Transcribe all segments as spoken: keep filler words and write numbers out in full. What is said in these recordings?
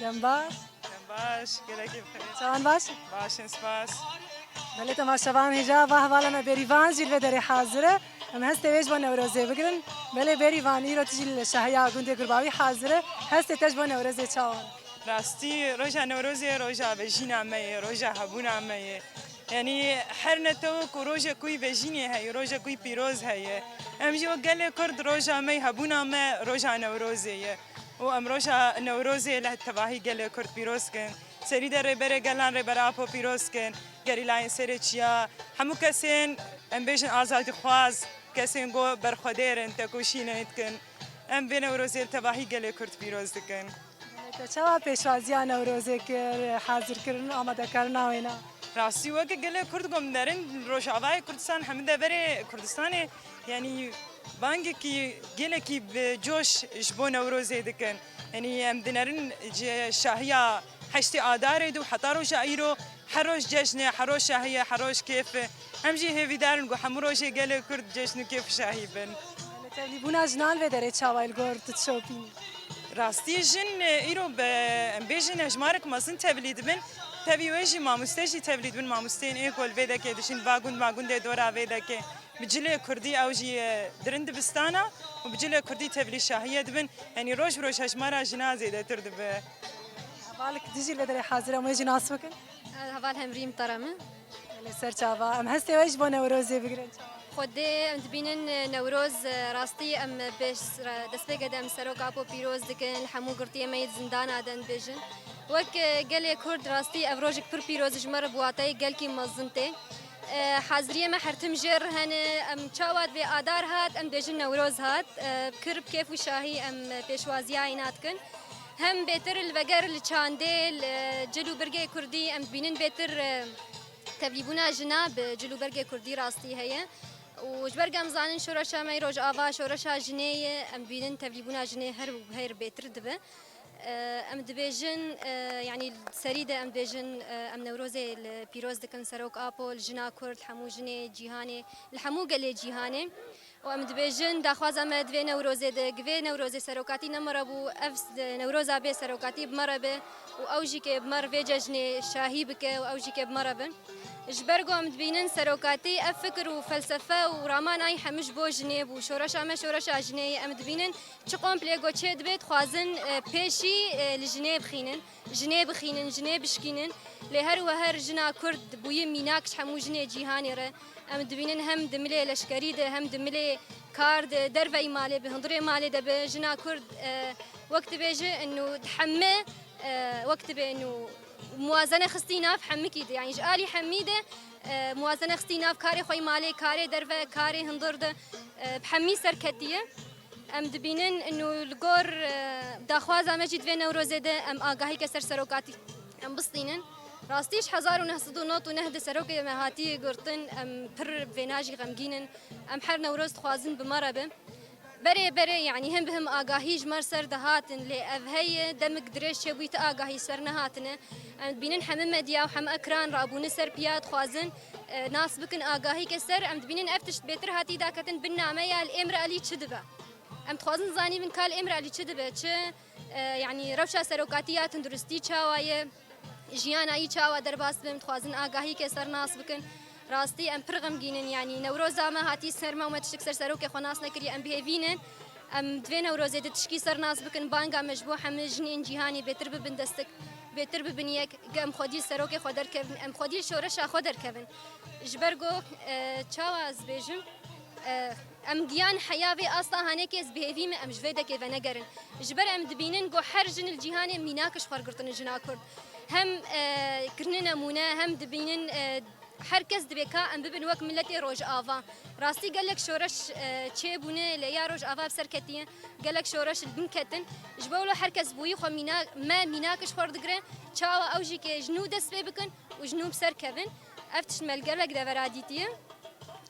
Dem baş. Dem baş, gelekî bi xêr. Çawan baş in? Baş in, spas. Belê temaşevan hêja va hevala me Bêrîvan jî li vê derê hazir e. Em hestê wê ji bo Newrozê bigirin. Belê Bêrîvan, îro tu jî li şahiya gundê Gurbawî hazir e. Hestê te ji bo Newrozê çawan? Rastî, roja Newrozê roja vejîna me ye, roja hebûna me ye. Yanî her netewek û rojek wî vejînê heye, rojek wî pîroz heye. Em jî wek gelê Kurd roja me, hebûna me roja Newrozê ye. Û em roja Newrozê li tevahî gelê Kurd pîroz kin. Serî de Rêberê Gelan Rêber Apo pîroz kin. Gerîlayên Serê Çiya, hemû kesên, em bêjin, azadîxwaz, kesên ku berxwedêr in, tekoşînê dikin. Em vê Newrozê li tevahî gelê Kurd pîroz dikin. Te çawa pêşwaziya Newrozê kir, hazirkirin û amadekarina wêna? Rastî, weke gelê Kurd, ku em derin Rojavayê Kurdistan, hemî deverê Kurdistanê, yanî bangekî gelekî bi coş ji bo Newrozê dikin. Yanî em dinerin ji şahiya heştê Adarê de û heta roja îro her roj cejn e, her roj şahî ye, her roj kêf e. Em jî hêvîdar in ku hemû rojê gelê Kurd cejn û kêf û şahî bin. Tevlîbûna jinan vê derê çawa li gor tu dişopînî? Rastî jin, e, îro bi, em bêjin, hejmarek mezin tevlî dibin. Tevî wê jî mamoste jî tevlî dibin. Mamosteyên ê ku li vê dekê dişin, va gund ma gundê dora vê dekê. Bi cilê kurdî ew jî, e, dirin dibistana û bi cilê kurdî tevlî şahiyê dibin. Yanî roj bi roj hejmara jina zêdetir dibe. Hevalek din jî li vê derê hazir e, em wê jî nas bikin. Heval Hemrîm Tara min. Li ser çava. Em hestê wê ji bo Newrozê bigirin çawa? Xwedê em dibînin, e, Newroz, e, rastî em, e, pêş re-, destpêkê de em Serok Apo pîroz dikin, li hemû girtiyê me yê di zindana de em dibêjin. Wek, e, gelê Kurd rastî ev rojek pir pîroz e, ji me re bi wateyê gelkî mezin tê. E, haziriyê me her tim jê re hene, em çawa divê adar hat, em dibêjin Newroz hat. E, kir bi kêf û şahî em, e, pêşwaziya îna dikin. Hem bêtir li veger li çandê, li cil û birgê kurdî em dibînin bêtir, e, tevlîbûna jina bi cil û bergê kurdî rastî heye. Û ji ber ku em zanin şoreşa me yê Rojava şoreşa jinê ye, em dibînin tevlîbûna jinê her her bêtir dibe. E, em dibêjin, e, yanî serî de em dibêjin, e, em Newrozê li pîroz dikin Serok Apo, li jina Kurd, li hemû jinê cîhanê, li hemû gelê cîhanê. Û em dibêjin, daxwaza me di vê Newrozê de, gi vê Newrozê serokatî ne me re bû, ev s-, Newroza bê serokatî bi me re be û ew jî kê bi me re vê cejnê şahî bike û ew jî kê bi me re bin. Ji ber ku em dibînin serokatî, ev fikir û felsefe û ramanayî hemû ji bo jinê bû. Şoreşa me şoreşa jinê ye. Em dibînin çi komplê ku çê dibe, dixwazin, e, pêşî, e, li jinê bixînin. Jinê bixînin, jinê bişkînin. Lê her û her jina Kurd bûye mînak ji hemû jinê cîhanê re. Em dibînin hem di milê leşkerî de, hem di milê kar de, derveyî malê, bi hundirê malê de bi jina Kurd, e, wek dibêje, inu dihemme, e, wek dibe, inu muwazene xistî nav hemikî de. Yanî ji alî hemî de, e, muwazene xistî nav karê xwe yî malê, karê derve, karê hundir de, e, bi hemî serketiye. Em dibînin inu li gor, e, daxwaza me jî di vê Newrozê de em agahîke ser serokatî em bistînin. Rastî ji hezar û neh sed û nod û neh de serokê me hatiye girtin, em pir vêna jî xemgîn in. Em her Newroz dixwazin bi me re be. Berê berê, yanî him bi him agahî ji me ser dihatin, lê ev heye demik dirêj çêbûyî ti agahî ser nehatine. Em dibînin hemî medya û hemî ekran rabûne ser piya dixwazin, e, nas bikin agahîke ser. Em dibînin ev tişt bêtir hatî daketin bin nameya li êmir alî çi dibe. Em dixwazin zanîbin ka li Îmralî çi dibe, çi, e, yanî rewşa serokatî ya tunduristî çawa ye, jiyana yî çawa derbas dibe, em dixwazin agahîke ser nas bikin. Rastî em pir xemgîn in, yanî Newroza me hatî ser me û me tiştik ser serokê xwe nas nekiriye, em bi hêvî ne. Em di vê Newrozê de tişkî ser nas bikin, banga me ji bo hemî jinên cîhanê bêtir bibin destik, bêtir bibin yek, ge em xwedî li serokê xwe derkevin, em xwedî li şoreşa xwe derkevin. Ji ber ku, e, çawa ez bêjim, e, Em giyan heya vê asta hanekê ez bi hêvî me em ji vê dekê venegerin. Ji ber em dibînin ku her jin li cîhanê mînak ji xwe girtine jina Kurd. Hem, e, kirine nemûne, hem dibînin, e, her kes dibê ka em bibin wek miletê Rojava. Rastî gelek şoreş, e, çêbûne, lê ya Rojava bi ser ketiye. Gelek şoreş li bin ketin. Ji bo wilo her kes bûyî xwe mîna-, me mînak ji xwe digire. Çawa ew jî kê ji nû dest pê bikin û ji nû bi ser kevin. Ev tişt me li gelek devera dîtiye.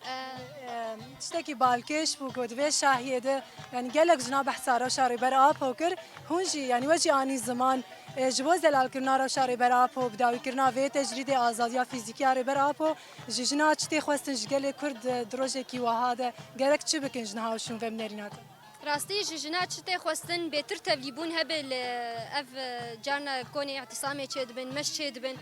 Em, tiştekî balkêş bû ku di vê şahiyê de, yanî gelek jina behsa rewşa Rêber Apo kir. Hûn jî, yanî we jî anî ziman, e, ji bo zelalkirina rewşa Rêber Apo, bi dawîkirina vê tecrîdê azadiya fîzîkî ya Rêber Apo, ji jina çi tê xwestin ji gelê Kurd, e, di rojekî wiha de gerek çi bikin ji niha û şûn ve bi nerîna te? Rastî ji jina çi tê xwestin, bêtir tevlîbûn hebe li ev, e, carna konê îtîsamê çêdibin, meş çêdibin,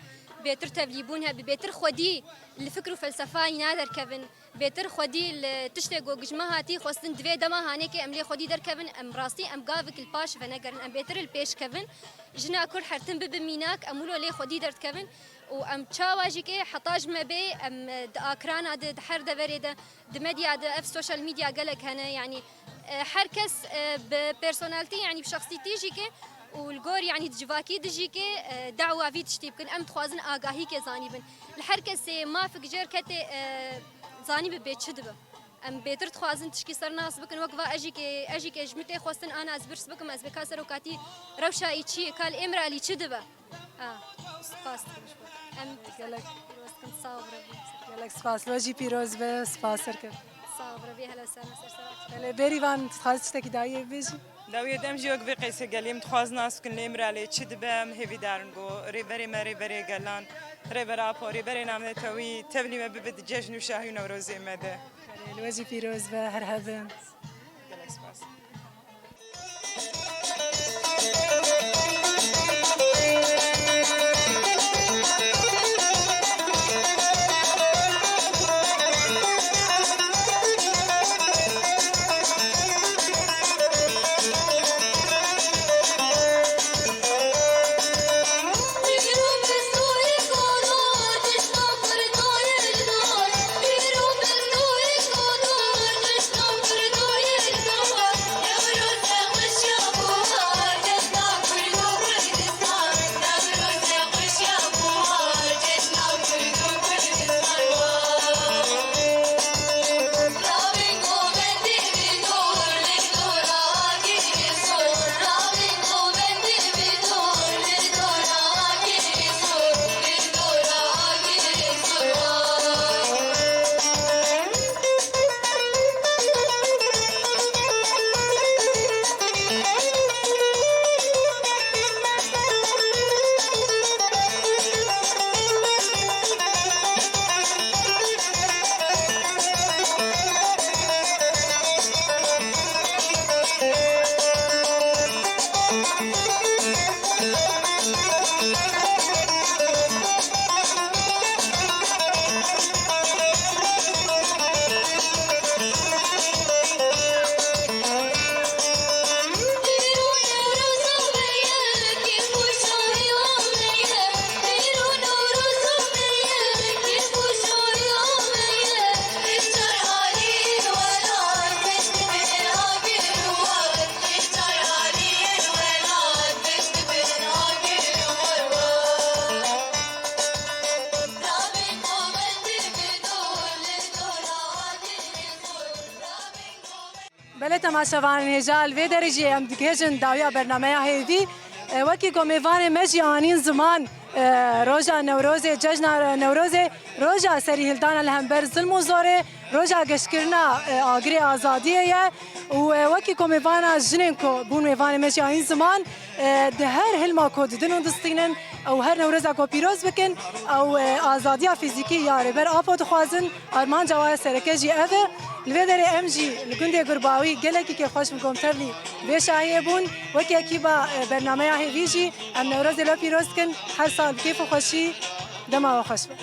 bêtir tevlîbûn hebe, bêtir xwedî li fikr û felsefayî naderkevin, bêtir xwedî li tiştê ku gijma hatî xwestin divê dema hanê ke em lê xwedî derkevin, em rastî em gavik li paş venegerin, em bêtir li pêş kevin. Jina Kurd her tim bibe mînak, em wilo lê xwedî derdikevin û em çawa jî ke heta ji me bê, em, e, di akrana de, di her deverê de, di medya de, ev social media gelek hene, yanî, e, her kes, e, bi personality, yanî bi şexsîtî jî ke û li gor, yanî di civakî de jî ke, e, dawa vî tiştî bikin. Em dixwazin agahî ke zanîbin. Li her kesê mafik jêr kete, e, zanî bibe çi dibe. Em bêtir dixwazin tişkî ser nas bikin, wek va ez jî ke, ez jî ke ji min tê xwestin ana ez birs bikim, ez bê ka serokatî rewşa î çi ye, ka li Îmralî çi dibe? Ha, spas dikim ji bo. Em gelek pîroz dikin, sağ ol, Rebî. Gelek spas. We jî pîroz be, spas serkevin. Sağ ol, Rebî, hele ser me, ser sera. Belê, Bêrîvan, dixwazî tiştekî dawiyê bibêjî? Dawiyê de em jî wek vê qeysê gelê em dixwazin nas bikin, lê Îmralê çi dibe, em hêvîdar in ku rêberê me, rêberê gelan, rêber Apo, rêberê navnetewî, tevlî me bibe di cejn û şahî û Newrozê me de. Belê, li we jî pîroz be, her hebin. Gelek spas. Belê temaşevanên hêja, li vê derê jî em digihêjin dawiya bernameya hêvî. E, wekî ku mêvanê me jî anîn ziman, e, roja Newrozê, cejna Newrozê, roja serîhildana li hember zilm û zorê, roja geşkirina, e, agirê azadiyê ye û, e, wekî ku mêvana jinên ku bûn mêvanê me jî anîn ziman, e, di her hilma ku didin û distînin, ew her Newroza ku pîroz bikin, ew, e, azadiya fîzîkî ya Rêber Apo dixwazin, armanca wa ya sereke jî ev e. Li vê derê em jî li gundê Gurbawî gelekî kêfxweş bûn ku em tevlî vê şahiyê bûn. Wek yekî ba, e, bernameya hêvî jî em Newrozê li we pîroz dikin. Her sal bi kêf û xweşî, dema we xweş be.